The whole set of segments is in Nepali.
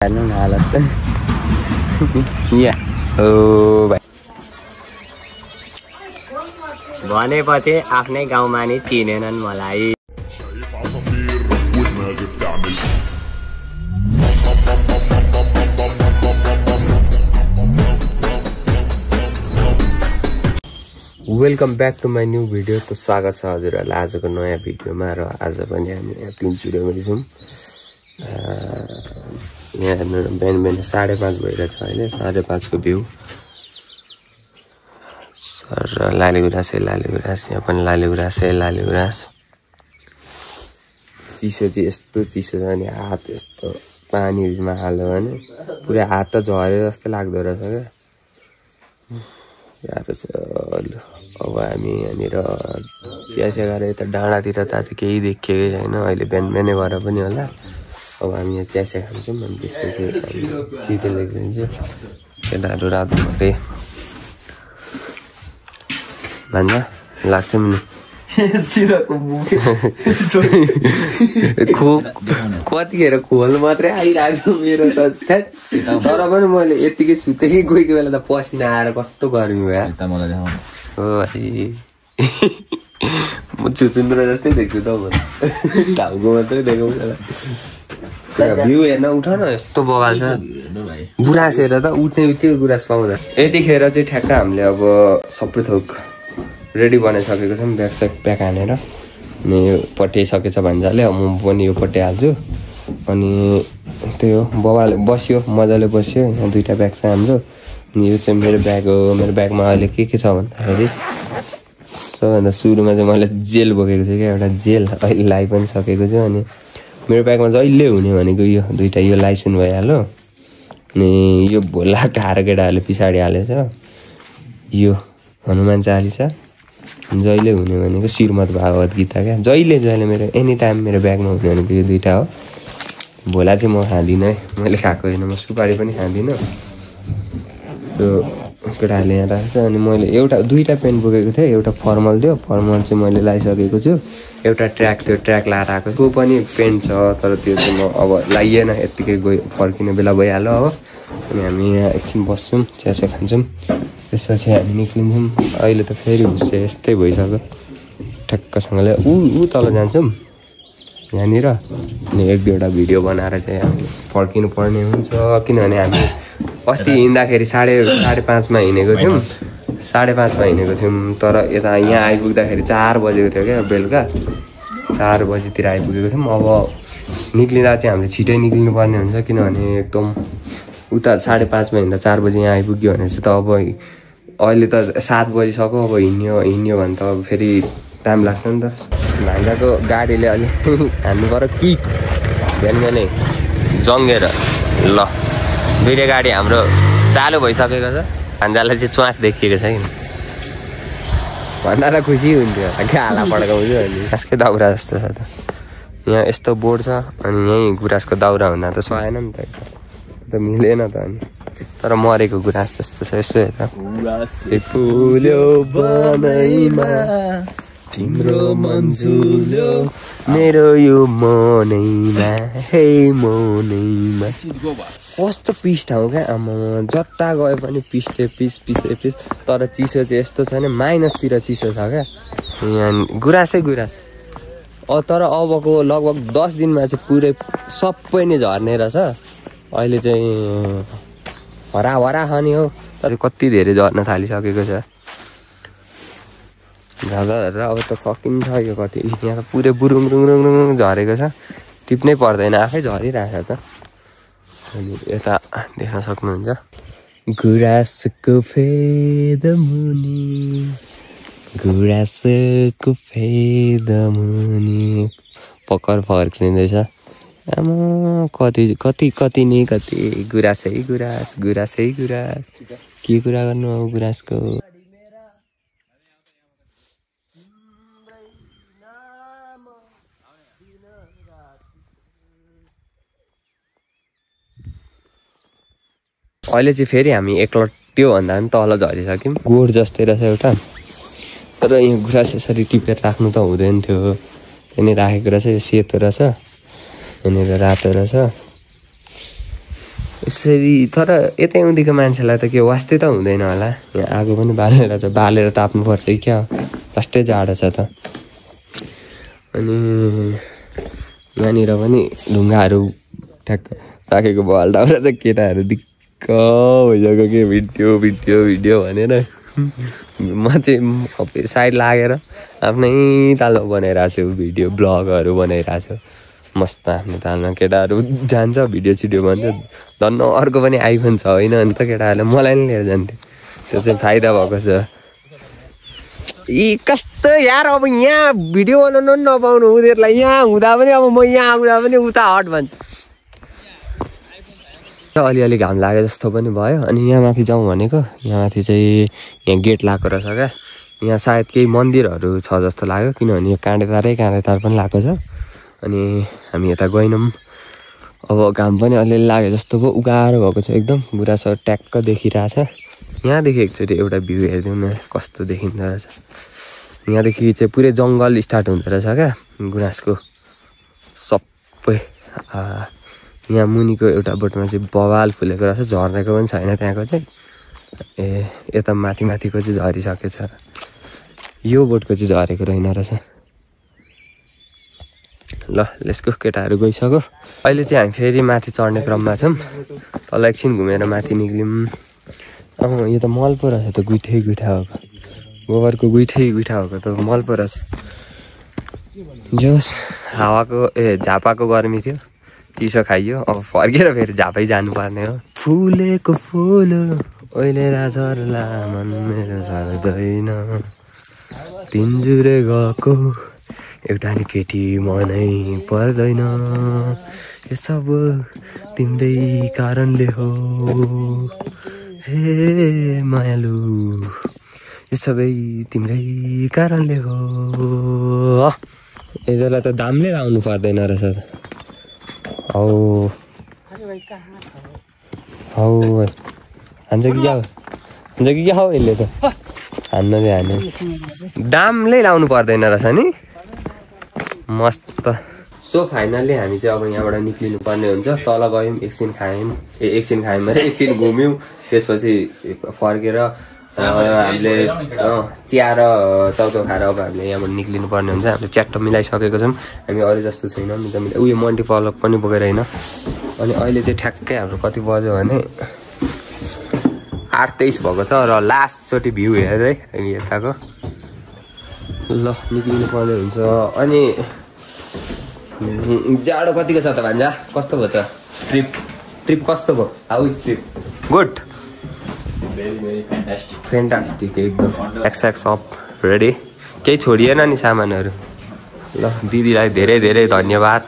हालत भनेपछि आफ्नै गाउँमा नि चिनेनन् मलाई। Welcome back to my new video. त स्वागत छ हजुरहरूलाई आजको नयाँ भिडियोमा। र आज पनि हामी यहाँ पिन्चुरेमै छौँ। यहाँ हेर्नु बिहान 5:30 भइरहेछ होइन। 5:30 को भ्यू सर लालीगुराँस यहाँ पनि लालीगुराँस। चिसो चाहिँ यस्तो चिसो छ नि, हात यस्तो पानीमा हाल्यो भने पुरै हात त झरे जस्तो लाग्दो रहेछ क्या। गाह्रो छ। अब हामी यहाँनिर चियासिया गरेर यता डाँडातिर त आज केही देखिएकै छैन। अहिले बिहानै गएर पनि होला। अब हामी यहाँ चियासिया खान्छौँ अनि त्यसपछि सिधै लेख्दिन्छ केटाहरू रातभरि भन्छ लाग्छ नि कतिखेर खोल मात्रै आइरहेको मेरो त। तर पनि मैले यतिकै सुतेँ कि कोही कोही बेला त पसिना आएर कस्तो गर्मी भयो हो भाइ। म चुचुन्द्रो जस्तै देख्छु त म टाउको मात्रै देखाउँछ। भ्यू हेर्न उठ न, यस्तो बगाल छ। गुराँस हेरेर त उठ्ने बित्तिकै गुराँस पाउँदा। यतिखेर चाहिँ ठ्याक्क हामीले अब सबै थोक रेडी बनाइसकेको छौँ। ब्याग हानेर अनि यो पट्याइसकेछ भन्जाले म पनि यो पट्याइहाल्छु। अनि त्यही हो, बबाले बस्यो मजाले बस्यो। यहाँ दुईवटा ब्याग छ हाम्रो। अनि यो चाहिँ मेरो ब्याग हो। मेरो ब्यागमा अहिले के छ भन्दाखेरि सबभन्दा सुरुमा चाहिँ मैले जेल बोकेको छु क्या। एउटा जेल अहिले लाइ पनि सकेको छु। अनि मेरो ब्यागमा जहिले हुने भनेको यो दुईवटा, यो लाइसेन्स भइहाल्यो। अनि यो भोला खाएर केटाहरूले पछाडि हालेछ यो हनुमान चालिसा। जहिले हुने भनेको श्रीमद् भागवत गीता क्या। जहिले मेरो एनी टाइम मेरो ब्यागमा हुने भनेको यो दुईवटा हो। भोला चाहिँ म खाँदिनँ है, मैले खाएको होइन। म सुपारी पनि खाँदिनँ। त्यो केटाहरूले यहाँ राखेको छ। अनि मैले दुईवटा पेन्ट बोकेको थिएँ। एउटा फर्मल थियो, फर्मल चाहिँ मैले लगाइसकेको छु। एउटा ट्र्याक थियो, ट्र्याक लाएर आएको त्यो पनि पेन्ट छ। तर त्यो चाहिँ म अब लगाइएन, यत्तिकै फर्किने बेला भइहाल्यो अब। अनि हामी यहाँ एकछिन बस्छौँ, चियासिया खान्छौँ, त्यसपछि हामी निक्लिन्छौँ। अहिले त फेरि हुस्से यस्तै भइसक्यो ठ्याक्कसँगले। ऊ तल जान्छौँ यहाँनिर। अनि 1-2वटा भिडियो बनाएर चाहिँ हामी फर्किनु पर्ने हुन्छ। किनभने हामी अस्ति हिँड्दाखेरि 5:30मा हिँडेको थियौँ। 5:30मा हिँडेको थियौँ। तर यता यहाँ आइपुग्दाखेरि 4 बजेको थियो क्या। बेलुका 4 बजीतिर आइपुगेको थियौँ। अब निक्लिँदा चाहिँ हामीले छिटै निक्लिनु पर्ने हुन्छ। किनभने एकदम उता 5:30मा हिँड्दा 4 बजी यहाँ आइपुग्यो भने चाहिँ त अब अहिले त 7 बजिसक्यो। अब हिँड्यो भने त अब फेरि टाइम लाग्छ नि त। भान्जाको गाडीले अलिक हान्नु पऱ्यो किक बिहानै जङ्गेर। ल दुईवटा गाडी हाम्रो चालु भइसकेको छ। भान्जालाई चाहिँ च्वाख देखिएको छ कि भन्दा त खुसी हुन्थ्यो। गाला पड्काउँछु अनि गुराँसकै दाउरा जस्तो छ त। यहाँ यस्तो बोर्ड छ। अनि यहीँ गुराँसको दाउरा हुँदा त सएन नि त मिलेन त। अनि तर मरेको गुराँस जस्तो छ। यसो हेर फुल्यो बनैमा तिम्रो मन्जुल्यो मेरो यो मनैमा हे मनैमा। कस्तो पिस ठाउँ क्या। आमा जता गए पनि पिस। तर चिसो चाहिँ यस्तो छ नि, माइनसतिर चिसो छ क्या यहाँ। गुराँसै गुराँस। तर अबको लगभग 10 दिनमा चाहिँ पुरै सबै नै झर्ने रहेछ। अहिले चाहिँ हरा खाने हो। तर कति धेरै झर्न थालिसकेको छ। झर्दा अब त सकिन्छ यो कति। यहाँ त पुरै बुरुङ झरेको छ। टिप्नै पर्दैन, आफै झरिरहेको छ त। अनि यता देख्न सक्नुहुन्छ गुराँसको फेदमुनि पक्कर फर्किँदैछ। आमा कति गुराँसै गुराँस के कुरा गर्नु अब गुराँसको। अहिले चाहिँ फेरि हामी त्यो भन्दा पनि तल झरिसक्यौँ। गोड जस्तै रहेछ एउटा। तर यहाँ गुराँस यसरी टिपेर राख्नु त हुँदैन थियो। त्यहाँनिर राखेको रहेछ। यो सेतो रहेछ, यहाँनिर रातो रहेछ। यसरी तर यतै उनीको मान्छेलाई त के वास्तै त हुँदैन होला। यहाँ आगो पनि बालेर छ, बालेर ताप्नुपर्छ कि क्या फर्स्टै जाडो छ त। अनि यहाँनिर पनि ढुङ्गाहरू ठ्याक्क राखेको बल्टा चाहिँ केटाहरू दिक्क भइसक्यो के भिडियो भिडियो भिडियो भनेर। म चाहिँ साइड लागेर आफ्नै तालमा बनाइरहेको छु भिडियो ब्लगहरू बनाइरहेको छु मस्त आफ्नो तालमा। केटाहरू जान्छ भिडियो सिडियो भन्छ, धन्न अर्को पनि आइफोन छ होइन अनि त केटाहरूले मलाई नि लिएर जान्थ्यो, त्यो चाहिँ फाइदा भएको छ। यी कस्तो यार अब यहाँ भिडियो बनाउनु पनि नपाउनु उनीहरूलाई, यहाँ हुँदा पनि अब म यहाँ आउँदा पनि उता हट भन्छ। अलिअलि घाम लागे जस्तो पनि भयो। अनि यहाँ माथि जाउँ भनेको, यहाँ माथि चाहिँ यहाँ गेट लगाएको रहेछ क्या। यहाँ सायद केही मन्दिरहरू छ जस्तो लाग्यो, किनभने यो काँडेतार पनि लगाएको छ। अनि हामी यता गएनौँ। अब घाम पनि अलिअलि लागे जस्तो भयो, उगारो भएको छ एकदम, गुराँसहरू ट्याक्क देखिरहेछ। यहाँदेखि एकचोटि एउटा भ्यू हेरिदिउँ न कस्तो देखिँदो रहेछ। यहाँदेखि चाहिँ पुरै जङ्गल स्टार्ट हुँदो रहेछ क्या गुराँसको सबै। यहाँ मुनिको एउटा बोटमा चाहिँ बवाल फुलेको रहेछ, झर्नेको पनि छैन त्यहाँको चाहिँ। यता माथिको चाहिँ झरिसकेछ, यो बोटको चाहिँ झरेको रहेन रहेछ। ल लेट्सको, केटाहरू गइसक्यो। अहिले चाहिँ हामी फेरि माथि चढ्ने क्रममा छौँ। तल एकछिन घुमेर माथि निक्ल्यौँ। यो त मल पो रहेछ त, गुइठै गुइठा भएको, गोबरको गुइठै गुइठा भएको त मल पो रहेछ। जोस् हावाको झापाको गर्मी थियो, चिसो खाइयो। अब फर्केर फेरि झापै जानुपर्ने हो। फुलेको फुल अहिले राजरला मन मेरो सर्दैन, तिनजुरे गएको एउटा नि केटी मनै पर्दैन, यो सब तिम्रै कारणले हो हे मायालु, यो सबै तिम्रै कारणले हो। यसलाई त दामले लाउनु पर्दैन रहेछ। हौ हान्छ कि क्या हो, हान्छ कि क्या हो यसले त, हान्न चाहिँ हान्यो। दामले लाउनु पर्दैन रहेछ नि, मस्त। सो फाइनल्ली हामी चाहिँ अब यहाँबाट निक्लिनु पर्ने हुन्छ। तल गयौँ, एकछिन खायौँ अरे एकछिन घुम्यौँ, त्यसपछि फर्केर हामीले चिया र चाउचाउ खाएर अब हामीले यहाँबाट निक्लिनु पर्ने हुन्छ। हामीले च्याट्ट मिलाइसकेको छौँ, हामी अरू जस्तो छैनौँ। उयो मन्टी फलक पनि बोकेर होइन। अनि अहिले चाहिँ ठ्याक्कै हाम्रो कति बज्यो भने 8:23 भएको छ र लास्टचोटि भ्यू हेर्दै हामी यताको ल निक्लिनु पर्ने हुन्छ। अनि जाडो कतिको छ त भान्जा, कस्तो भयो त ट्रिप कस्तो भयो? How is trip? Good, fantastic एकदम। एक्स अफ रेडी, केही छोडिएन नि सामानहरू। ल दिदीलाई धेरै धेरै धन्यवाद।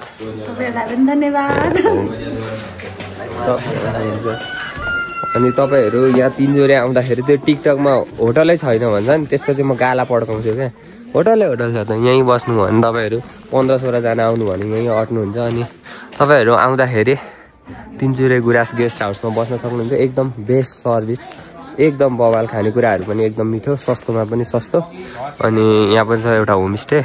अनि तपाईँहरू यहाँ तिनजोरे आउँदाखेरि त्यो टिकटकमा होटलै छैन भन्छ नि, त्यसको चाहिँ म गाला पड्काउँछु क्या। होटल छ त, यहीँ बस्नु भयो भने तपाईँहरू 15-16जना आउनु भने यहीँ अट्नुहुन्छ। अनि तपाईँहरू आउँदाखेरि तिनचुरे गुराँस गेस्ट हाउसमा बस्न सक्नुहुन्छ। एकदम बेस्ट सर्भिस, एकदम बवाल, खानेकुराहरू पनि एकदम मिठो, सस्तोमा पनि सस्तो। अनि यहाँ पनि छ एउटा होमस्टे।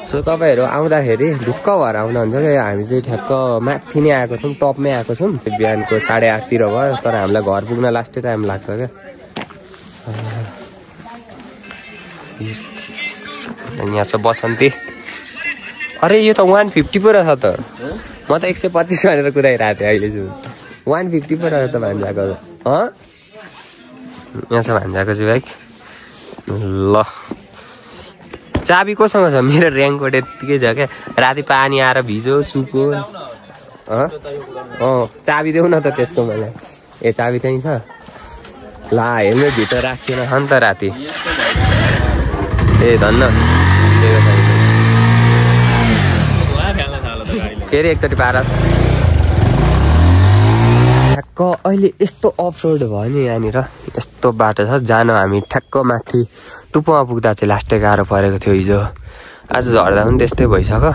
सो तपाईँहरू आउँदाखेरि ढुक्क भएर आउँदा हुन्छ क्या। हामी चाहिँ ठ्याक्क माथि नै आएको छौँ, टपमै आएको छौँ। बिहानको 8:30तिर भयो, तर हामीलाई घर पुग्न लास्टै टाइम लाग्छ क्या। यहाँ छ बसन्ती। अरे यो त 150 पो रहेछ त, म त 125 भनेर कुदाइरहेको थिएँ अहिले चाहिँ। 150 पो रहेछ त भान्जाको। यहाँ छ भान्जाको चाहिँ बाइक। ल चाबी कोसँग छ? मेरो रेनकोट यत्तिकै छ क्या, राति पानी आएर भिजो सुको। चाबी देऊ न त त्यसको मलाई। ए चाबी त्यहीँ छ। ला हेलमेट भित्र राखिएन छ नि त राति। ए धन्न, फेरि एकचोटि पार। ठ्याक्क अहिले यस्तो अफ रोड भयो नि यहाँनिर, यस्तो बाटो छ जान। हामी ठ्याक्क माथि टुप्पोमा पुग्दा चाहिँ लास्टै गाह्रो परेको थियो हिजो। आज झर्दा पनि त्यस्तै भइसक्यो।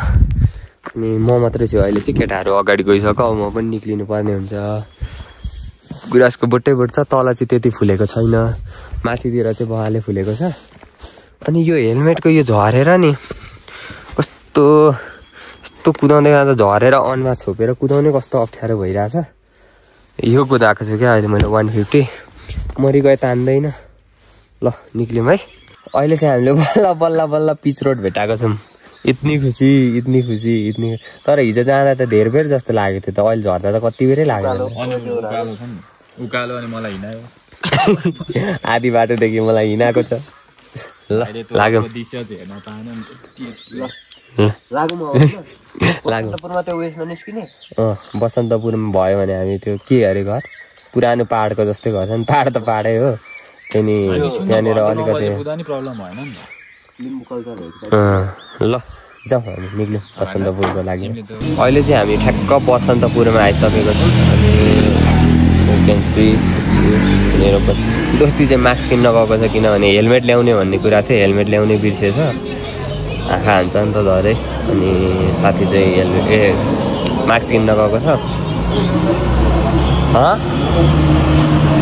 अनि म मात्रै छु अहिले चाहिँ, केटाहरू अगाडि गइसक्यो। अब म पनि निक्लिनु पर्ने हुन्छ। गुराँसको बोटै बोट छ, तल चाहिँ त्यति फुलेको छैन, माथितिर चाहिँ बहाले फुलेको छ। अनि यो हेलमेटको यो झरेर नि कस्तो कुदाउँदै जाँदा झरेर अनमा छोपेर कुदाउने कस्तो अप्ठ्यारो भइरहेछ। यो कुदाएको छु क्या अहिले मैले 150 मरि गए तान्दैन ल निक्ल्यौँ है अहिले चाहिँ हामीले बल्ल बल्ल बल्ल पिच रोड भेटाएको छौँ इतनी खुसी तर हिजो जाँदा त धेर बेर जस्तो लागेको थियो त अहिले झर्दा त कति बेरै लाग्यो उकालो अनि मलाई हिँडायो आधी बाटोदेखि मलाई हिँडाएको छ ल लाग्यो बसन्तपुरमा भयो भने हामी त्यो के अरे घर पुरानो पहाडको जस्तै घर छ नि पहाड त पहाडै हो त्यहाँनिर अलिकति ल जाउँ हामी निक्ल्यौँ बसन्तपुरको लागि अहिले चाहिँ हामी ठ्याक्क बसन्तपुरमा आइसकेको छौँ मेरो दोस्ती चाहिँ मास्क किन्न गएको छ किनभने हेलमेट ल्याउने भन्ने कुरा थियो हेलमेट ल्याउने बिर्सेछ आँखा हान्छ नि त झरै अनि साथी चाहिँ हेलमेट मास्क किन्न गएको छ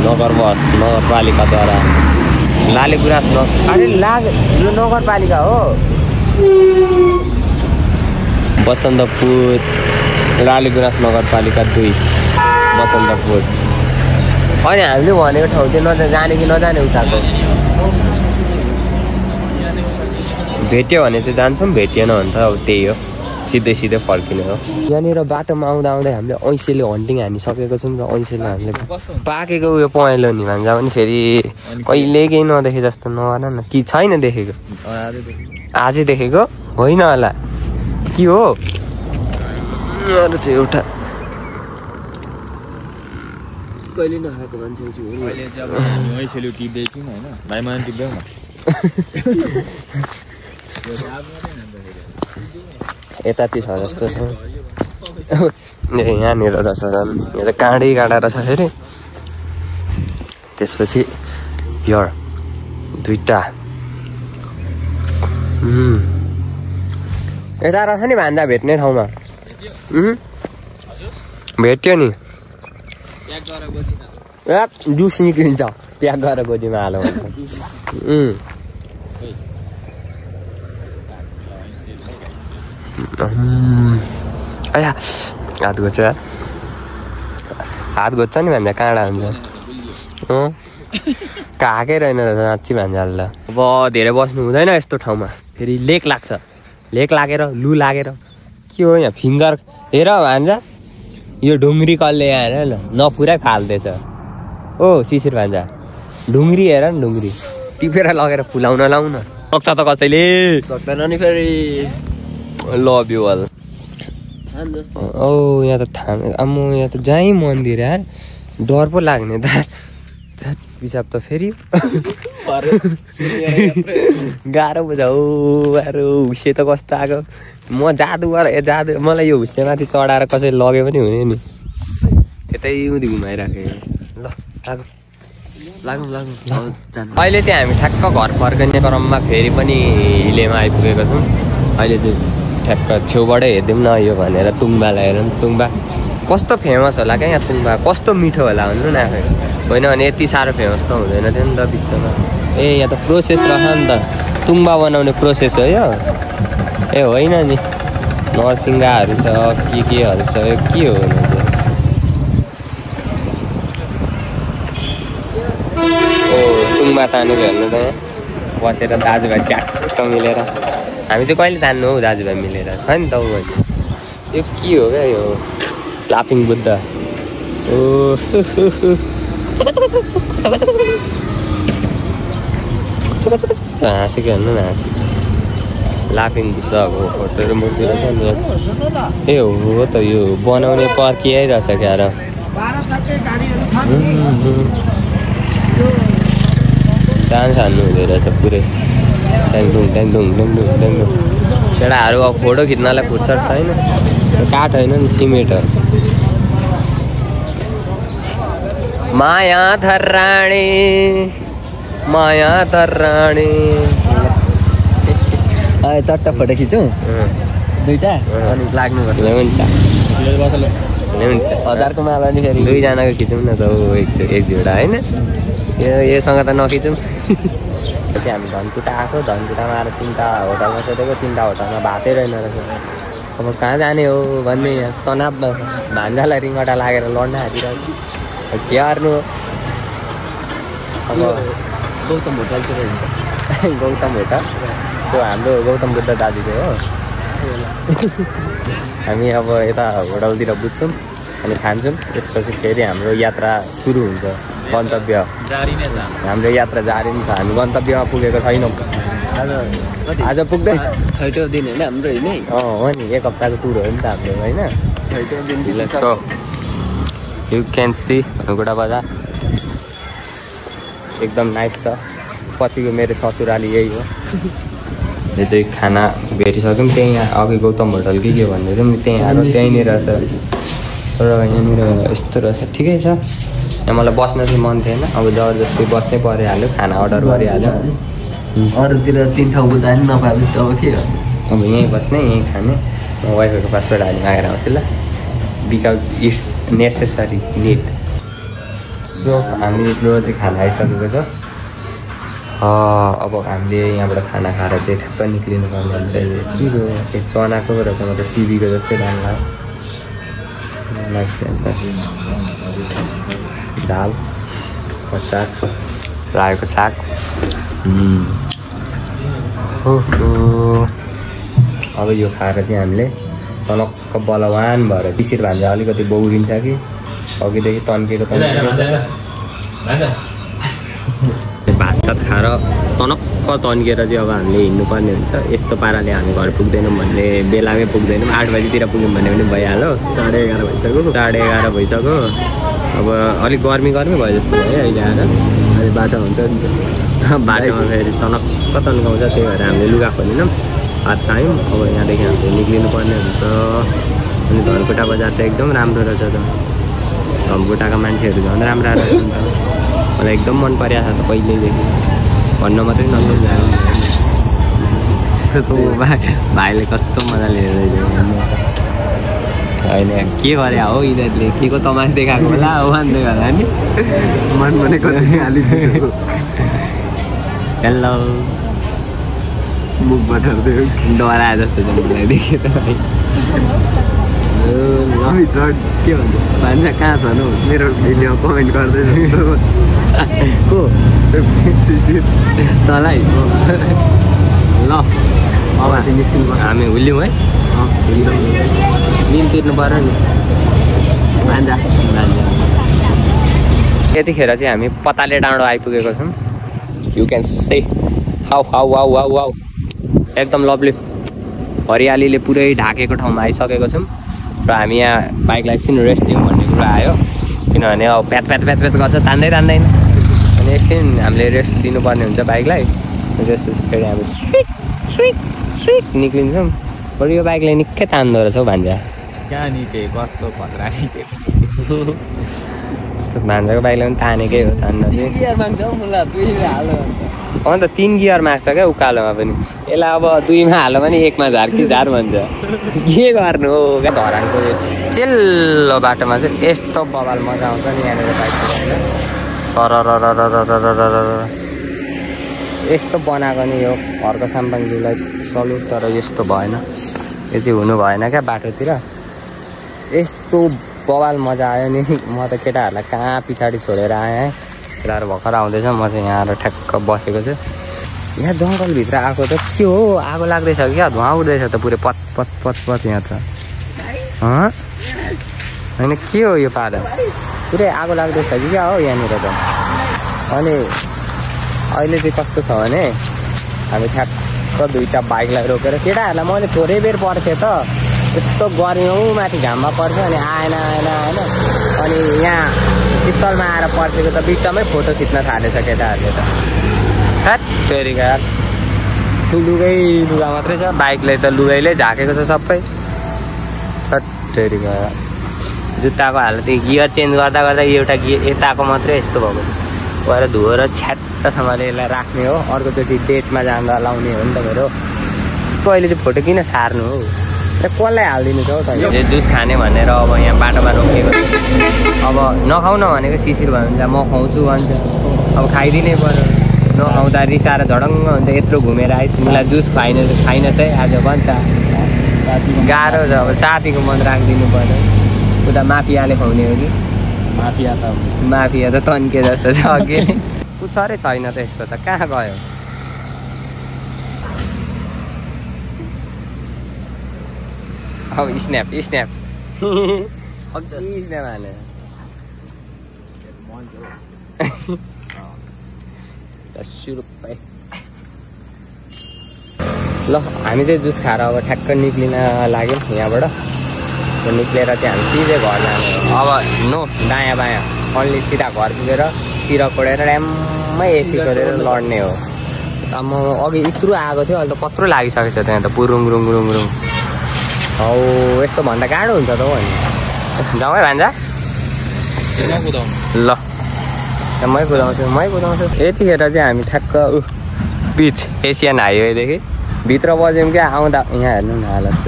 नगर बस नगरपालिकाद्वारा लालीगुराँस अरे यो नगरपालिका हो बसन्तपुर लालीगुराँस नगरपालिका 2 बसन्तपुर अनि हामीले भनेको ठाउँ चाहिँ जाने कि नजाने उताको भेट्यो भने चाहिँ जान्छौँ भेटिएन भने त अब त्यही हो सिधै फर्किने हो यहाँनिर बाटोमा आउँदा हामीले ऐँसेले हन्टिङ हानिसकेको छौँ र ऐँसेले हामीले पाकेको उयो पहेँलो नि भन्छ भने फेरि कहिले केही नदेखे जस्तो नगर न कि छैन देखेको आजै देखेको होइन होला के हो अरू चाहिँ एउटा कहिले नखाएको मान्छे यताति छ जस्तो छ यहाँनिर रहेछ झन् यहाँ त काँडै काँडा रहेछ फेरि त्यसपछि यर 2टा यता रहेछ नि भान्जा भेट्ने ठाउँमा भेट्यो नि जुस निक्लिन्छ प्याक गरेर गोजीमा हाल्यो आया हात घोच्छ नि भान्जा काँडा हुन्छ काकै रहेन रहेछ साँच्ची भान्जाले त अब धेरै बस्नु हुँदैन यस्तो ठाउँमा फेरि लेक लाग्छ लेक लागेर लु लागेर के हो यहाँ फिङ्गर हेर भान्जा यो ढुङ्ग्री कसले यहाँ हेर न नपुरै फाल्दैछ ओ शिशिर भान्जा ढुङ्ग्री हेर न ढुङ्ग्री टिपेर लगेर फुलाउन लाउ न सक्छ त कसैले सक्दैन नि फेरि लभ यु अल ओ यहाँ त आम्मो यहाँ त जहीँ मन्दिर यार डर पो लाग्ने त पिसाब त फेरि गाह्रो बुझ हो अरू हुस्से त कस्तो आएको म जादु मलाई यो हुस्सेमाथि चढाएर कसै लगे पनि हुने नि त्यतै उति घुमाइराखेँ ल लागौँ अहिले चाहिँ हामी ठ्याक्क घर फर्कने क्रममा फेरि पनि हिलेमा आइपुगेको छौँ अहिले चाहिँ ठ्याक्क छेउबाटै हेरिदिउँ न यो भनेर तुङबालाई हेरौँ तुङबा कस्तो फेमस होला क्या यहाँ तुङबा कस्तो मिठो होला भन्नु न होइन भने यति साह्रो फेमस त हुँदैन थियो नि त बिचमा ए यहाँ त प्रोसेस रहेछ नि त तुङबा बनाउने प्रोसेस हो यो ए होइन नि नरसिङ्गाहरू छ केहरू छ यो के हो भने चाहिँ ओ तुङबा तानेको हेर्नु त यहाँ बसेर दाजुभाइ च्याट्ट मिलेर हामी चाहिँ कहिले तान्नु हौ दाजुभाइ मिलेर छ नि त यो के हो क्या यो लाफिङ बुद्ध ओ हाँसेको हेर्नु न हाँसेको लाफिङ बुद्धको फोटो र मूर्ति रहेछ नि ए हो त यो बनाउने पर्खिआइ रहेछ क्या र डान्स हान्नु हुँदो रहेछ पुरै ट्याङडुङ केटाहरू अब फोटो खिच्नलाई फुर्सद छैन काठ होइन नि सिमेन्ट हो माया धर्राणी चट्ट फोटो खिचौँ 2टा अनि लाग्नुपर्छ हुन्छ 1000को माला नि फेरि 2जनाको खिचौँ न त एक दुईवटा होइन योसँग त नखिचौँ चाहिँ हामी धनकुटा आएको धनकुटामा आएर 3टा होटलमा सोधेको 3टा होटलमा भातै रहेन रहेछ अब कहाँ जाने हो भन्ने तनावमा भान्जालाई रिङ्गटा लागेर लड्न आइदिरहेको क्यार्नु अब गौतम होटलतिर हुन्छ गौतम होटल त्यो हाम्रो गौतम बुद्ध दाजुको हो हामी अब यता होटलतिर बुझ्छौँ अनि खान्छौँ त्यसपछि फेरि हाम्रो यात्रा सुरु हुन्छ गन्तव्य जारी नै छ हाम्रो यात्रा जारी नै छ हामी गन्तव्यमा पुगेको छैनौँ आज पुग्दै छैटौँ दिन होइन हाम्रो होइन हो नि एक हप्ताको टुर हो नि त हाम्रो होइन छैटौँ दिन यु क्यान सी धनकुटा बजार एकदम नाइस छ पछिको मेरो ससुराली यही हो यो चाहिँ खाना भेटिसक्यौँ त्यहीँ अघि गौतम होटल के भन्दै थियौँ त्यहीँ आएर त्यहीँनिर छ र यहाँनिर यस्तो रहेछ ठिकै छ यहाँ मलाई बस्न चाहिँ मन थिएन अब जबरजस्ती बस्नै परिहाल्यो खाना अर्डर गरिहाल्यो अरूतिर 3 ठाउँको जानु नपाएपछि अब के हो अब यहीँ बस्ने यहीँ खाने म वाइफाईको पासवर्ड हाली मागेर आउँछु ल because it's necessary need so हाम्रो चाहिँ खाना आइसकेको छ अब हामीले यहाँबाट खाना खाएर चाहिँ ठ्याक्क निक्लिनु पर्ने हुन्छ के हो त्यो चनाको रहेछ म त सिबीको जस्तै दाम लाग्यो दाल साग रायोको साग अब यो खाएर चाहिँ हामीले तनक्क बलवान भएर पिसिर भान्जा अलिकति बौरिन्छ कि अघिदेखि तन्केको भात सात खाएर तनक्क तन्केर चाहिँ अब हामीले हिँड्नुपर्ने हुन्छ यस्तो पाराले हामी घर पुग्दैनौँ भन्ने बेलामै पुग्दैनौँ 8 बजीतिर पुग्यौँ भने पनि भइहाल्यो 11:30 भइसक्यो 11:30 भइसक्यो अब अलिक गर्मी भयो जस्तो भयो अहिले आएर अहिले बाटो हुन्छ बाटोमा फेरि तनक्क तन्काउँछ त्यही भएर हामीले लुगा खोलिनौँ भात खायौँ अब यहाँदेखि हामीले निक्लिनु पर्ने हुन्छ अनि धनकुटा बजार त एकदम राम्रो रहेछ त धनकुटाका मान्छेहरू झन् राम्रा रहेछ नि त मलाई एकदम मन परिरहेको छ त पहिल्यैदेखि भन्न मात्रै नसक्नु भाइले कस्तो मजाले होइन के गरे हो यिनीहरूले के को तमास देखाएको होला भन्दै होला नि मन भनेको हेलो मुखबाट डराए जस्तो छ मलाई देखेँ त के भन्छ भन्छ कहाँ छ न मेरो भिडियो कमेन्ट गर्दै को तँलाई ल अब चाहिँ निस्किनु हामी हुल्यौँ है बिल तिर्नु पऱ्यो नि भान्जा यतिखेर चाहिँ हामी पताले डाँडो आइपुगेको छौँ you can say how how how how how एकदम लभली हरियालीले पुरै ढाकेको ठाउँमा आइसकेको छौँ र हामी यहाँ बाइकलाई एकछिन रेस्ट दिउँ भन्ने कुरा आयो किनभने अब प्यात प्यात प्यात प्यात गर्छ तान्दैन अनि एकछिन हामीले रेस्ट दिनुपर्ने हुन्छ बाइकलाई त्यसपछि फेरि हामी स्विक स्विक स्विक निक्लिन्छौँ बरु यो बाइकलाई निकै तान्दो रहेछ हौ भान्जा कहाँ निके कस्तो खतरा निके भान्जाको बाइकलाई पनि तानेकै हो तान्न चाहिँ अन्त 3 गियर माग्छ क्या उकालोमा पनि यसलाई अब 2मा हाल्यो भने 1मा झार्की झार भन्छ के गर्नु हो क्या धरानको चिल्लो बाटोमा चाहिँ यस्तो बवाल मजा आउँछ नि यहाँनिर बाइक सरर यस्तो बनाएको नि यो घरको साम्बाङजीलाई सल्युट तर यस्तो भएन यो चाहिँ हुनु भएन क्या बाटोतिर यस्तो बवाल मजा आयो नि म त केटाहरूलाई कहाँ पछाडि छोडेर आएँ है केटाहरू भर्खर आउँदैछ म चाहिँ यहाँ आएर ठ्याक्क बसेको छु यहाँ जङ्गलभित्र आएको त के हो आगो लाग्दैछ क्या धुवा उठ्दैछ त पुरै पत पत पत पत यहाँ त होइन के हो यो पारा पुरै आगो लाग्दैछ कि क्या हो यहाँनिर त अनि अहिले चाहिँ कस्तो छ भने हामी ठ्याक्क 2टा बाइकलाई रोकेर केटाहरूलाई मैले थोरै बेर पर्थेँ त यस्तो गर्यौँ माथि घाममा पर्छ अनि आएन अनि यहाँ शीतलमा आएर पर्सेको त बिचमै फोटो खिच्न थालेछ केटाहरूले त हैट फेरि यार लुगा मात्रै छ बाइकले त लुगाइले झाकेको छ सबै हैट फेरि गयो जुत्ताको हालत गियर चेन्ज गर्दा एउटा गियर यताको मात्रै यस्तो भएको गएर धोएर छ्याट्टसँगले यसलाई राख्ने हो अर्कोचोटि डेटमा जाँदा लाउने हो नि त मेरो अहिले चाहिँ फोटो किन सार्नु हो र कसलाई हालिदिनु छ हौ त जुस खाने भनेर अब यहाँ बाटोमा रोकेको अब नखाउन भनेको शिशिर भन्छ म खुवाउँछु भन्छ अब खाइदिनै पर्यो नखाउँदा रिसाएर झडङ्ग हुन्छ यत्रो घुमेर आइस मलाई जुस खाइन चाहिँ आज भन्छ गाह्रो छ अब साथीको मन राखिदिनु पर्यो उता माफियाले खुवाउने हो कि माफिया त तन्के जस्तो छ अघि पुछरै छैन त यस्तो त कहाँ गयो अब स्न्याप अघि स्न्याप हाने 10 रुपैयाँ ल हामी चाहिँ जुस खाएर अब ठ्याक्क निक्लिन लाग्यौँ यहाँबाट निक्लेर चाहिँ हामी सिधै घर जाने अब नो दायाँ बायाँ अन्ली सिधा घर पुगेर तिर कोडेर ड्याम्मै एसी गरेर लड्ने हो अब म अघि यत्रो आएको थियो अहिले त कत्रो लागिसकेको छ त्यहाँ त पुरुङ रुङ हौ यस्तो भन्दा गाह्रो हुन्छ त हो अनि जाउँ है भान्जा ल मै कुदाउँछु यतिखेर चाहिँ हामी ठ्याक्क पिच एसियन हाइवेदेखि भित्र बज्यौँ क्या आउँदा यहाँ हेर्नु न हालत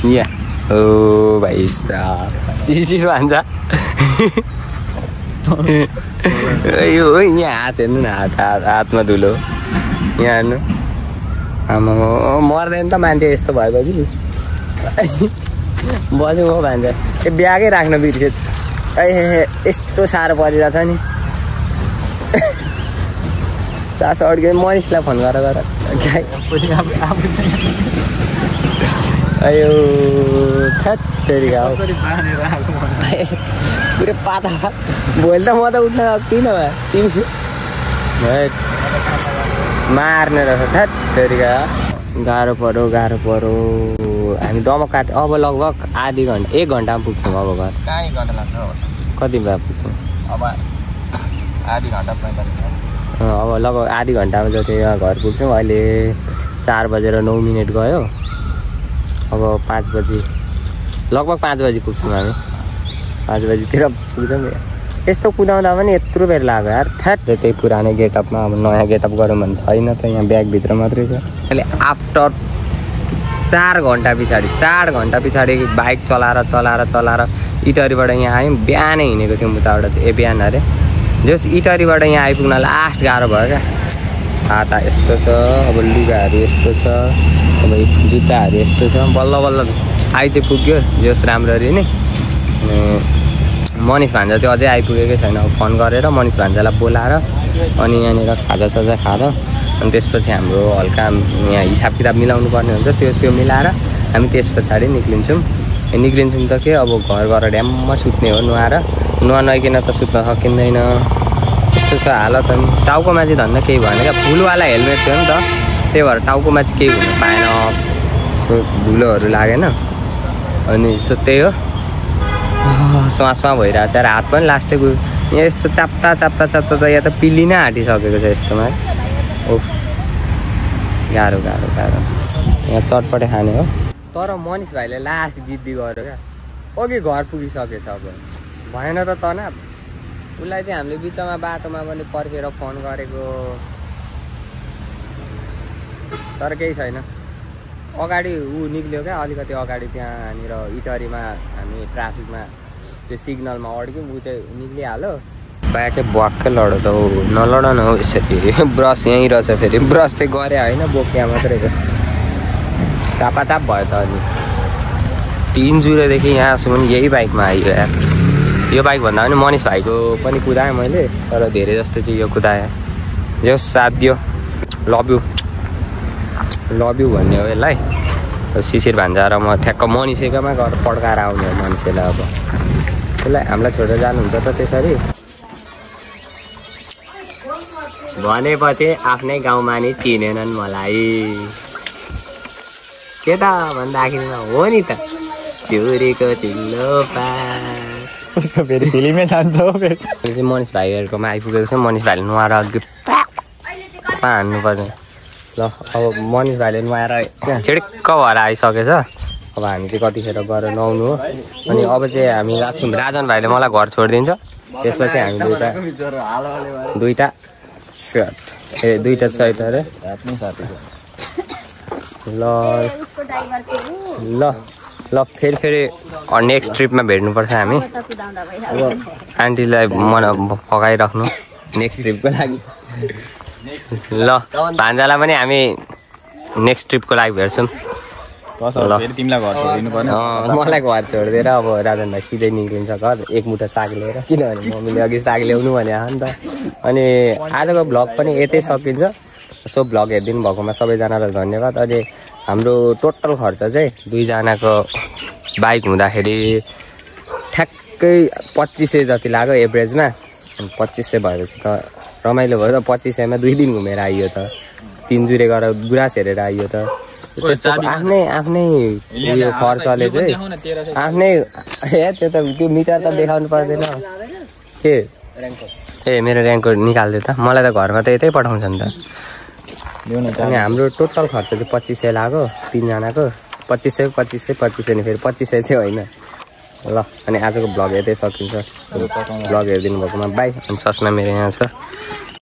यहाँ हो भाइ सिसिर भन्छ यो यहाँ हात हेर्नु न हातमा धुलो यहाँ हेर्नु आमा मर्दैन त मान्छे यस्तो भएपछि बज्यौँ हो भन्छ ए ब्यागै राख्न बिर्सेछ यस्तो साह्रो परिरहेछ नि सास अड्क्यो मनिषलाई फोन गरेर अयो थेरिका पुरै पाता भोलि त म त उठ्न सक्दिनँ तिमी मार्ने रहेछ थेरिका गाह्रो पऱ्यो हामी दमक काट अब लगभग आधी घन्टा 1 घन्टामा पुग्छौँ अब घर कति बेला पुग्छौँ अब आधी घन्टा 45 अब लगभग आधी घन्टामा जति यहाँ घर पुग्छौँ अहिले 4:09 गयो अब 5 बजी लगभग 5 बजी पुग्छौँ हामी 5 बजीतिर पुग्छौँ यस्तो कुदाउँदा पनि यत्रो बेर लाग्यो यार थ्याट त्यही पुरानो गेटअपमा अब नयाँ गेटअप गरौँ भने छैन त यहाँ ब्यागभित्र मात्रै छ अहिले आफ्टर 4 घन्टा पछाडि बाइक चलाएर इटरीबाट यहाँ आयौँ बिहानै हिँडेको थियौँ उताबाट चाहिँ बिहान अरे जस इटरीबाट यहाँ आइपुग्न लास्ट गाह्रो भयो क्या हाता यस्तो छ अब लुगाहरू यस्तो छ अब जुत्ताहरू यस्तो छ बल्ल आइ चाहिँ पुग्यो जस राम्ररी नै मनिष भान्जा चाहिँ अझै आइपुगेकै छैन अब फोन गरेर मनिष भान्जालाई बोलाएर अनि यहाँनिर खाजासाजा खाएर अनि त्यसपछि हाम्रो हल्का यहाँ हिसाब किताब मिलाउनु पर्ने हुन्छ त्यो मिलाएर हामी त्यस पछाडि निक्लिन्छौँ त के अब घर गएर ड्याममा सुत्ने हो नुहाइकन त सुत्न सकिँदैन यस्तो छ हालत अनि टाउकोमा चाहिँ धन्न केही भएन क्या फुलवाला हेलमेट थियो नि त त्यही भएर टाउकोमा चाहिँ केही हुन पाएन यस्तो धुलोहरू लागेन अनि सो त्यही हो श्वासमा भइरहेको छ र हात पनि लास्टै गयो यहाँ यस्तो चाप्ता त यहाँ त पिल्लिनै आँटिसकेको छ यस्तोमा ओफ गाह्रो यहाँ चटपटे खाने हो तर मनिष भाइले लास्ट जिद्दी गर्यो क्या अघि घर पुगिसकेछ अब भएन त तनाव उसलाई चाहिँ हामीले बिचमा बाटोमा पनि पर्खेर फोन गरेको तर केही छैन अगाडि ऊ निक्ल्यो क्या अलिकति अगाडि त्यहाँनिर इटरीमा हामी ट्राफिकमा त्यो सिग्नलमा अड्क्यौँ ऊ चाहिँ निक्लिहाल्यो बाइकै भक्कै लड्यो त ऊ नलड न हौ यसरी ब्रस यहीँ रहेछ फेरि ब्रस चाहिँ गरे होइन बोकिया मात्रै चापाचाप भयो त अनि 3 जुलाईदेखि यहाँसम्म यही बाइकमा आइयो यार यो बाइक भन्दा पनि मनिष भाइको पनि कुदाएँ मैले तर धेरै जस्तो चाहिँ यो कुदाएँ जो साथ दियो लभ यू भन्ने हो यसलाई शिशिर भान्जा र म ठ्याक्क मनिषैकोमा गएर पड्काएर आउने हो मान्छेलाई अब त्यसलाई हामीलाई छोडेर जानुहुन्छ त त्यसरी भनेपछि आफ्नै गाउँमा नि चिनेनन् मलाई के त भन्दाखेरिमा हो नि त चुरेको चिल्लो उसको फेरि फिल्मै जान्छ हो फेरि चाहिँ मनिष भाइहरूकोमा आइपुगेको छ मनिष भाइले नुहाएर अघि हान्नु पर्ने ल अब मनिष भाइले नुहाएर छिड्क्क भएर आइसकेछ अब हामी चाहिँ कतिखेर गएर नुहाउनु हो अनि अब चाहिँ हामी राख्छौँ राजन भाइले मलाई घर छोडिदिन्छ त्यसपछि हामी दुईटा सर्ट दुईटा छैट अरे ल फेरि नेक्स्ट ट्रिपमा भेट्नुपर्छ हामी अब आन्टीलाई पकाइराख्नु नेक्स्ट ट्रिपको लागि ल भान्जालाई पनि हामी नेक्स्ट ट्रिपको लागि भेट्छौँ मलाई घर छोडिदिएर अब राजन भाइ सिधै निक्लिन्छ घर एक मुठा साग लिएर किनभने मम्मीले अघि साग ल्याउनु भने हो नि त अनि आजको भ्लग पनि यतै सकिन्छ सो भ्लग हेरिदिनु भएकोमा सबैजनालाई धन्यवाद अनि हाम्रो टोटल खर्च चाहिँ दुईजनाको बाइक हुँदाखेरि ठ्याक्कै 2500 जति लाग्यो एभरेजमा अनि 2500 भएपछि त रमाइलो भयो त 2500मा 2 दिन घुमेर आइयो त 3 जुरे गरेर गुराँस हेरेर आइयो त त्यस्तो आफ्नै उयो खर्चले चाहिँ आफ्नै त्यो त त्यो मिटर त देखाउनु पर्दैन के मेरो र्याङ्कको निकाल्दै त मलाई त घरमा त यतै पठाउँछ नि त अनि हाम्रो टोटल खर्च चाहिँ 2500 लाग्यो 3 जनाको 2500 नि फेरि 2500 चाहिँ होइन ल अनि आजको भ्लग यतै सकिन्छ भ्लग हेरिदिनु भएकोमा बाई अनि चस्मा मेरो यहाँ छ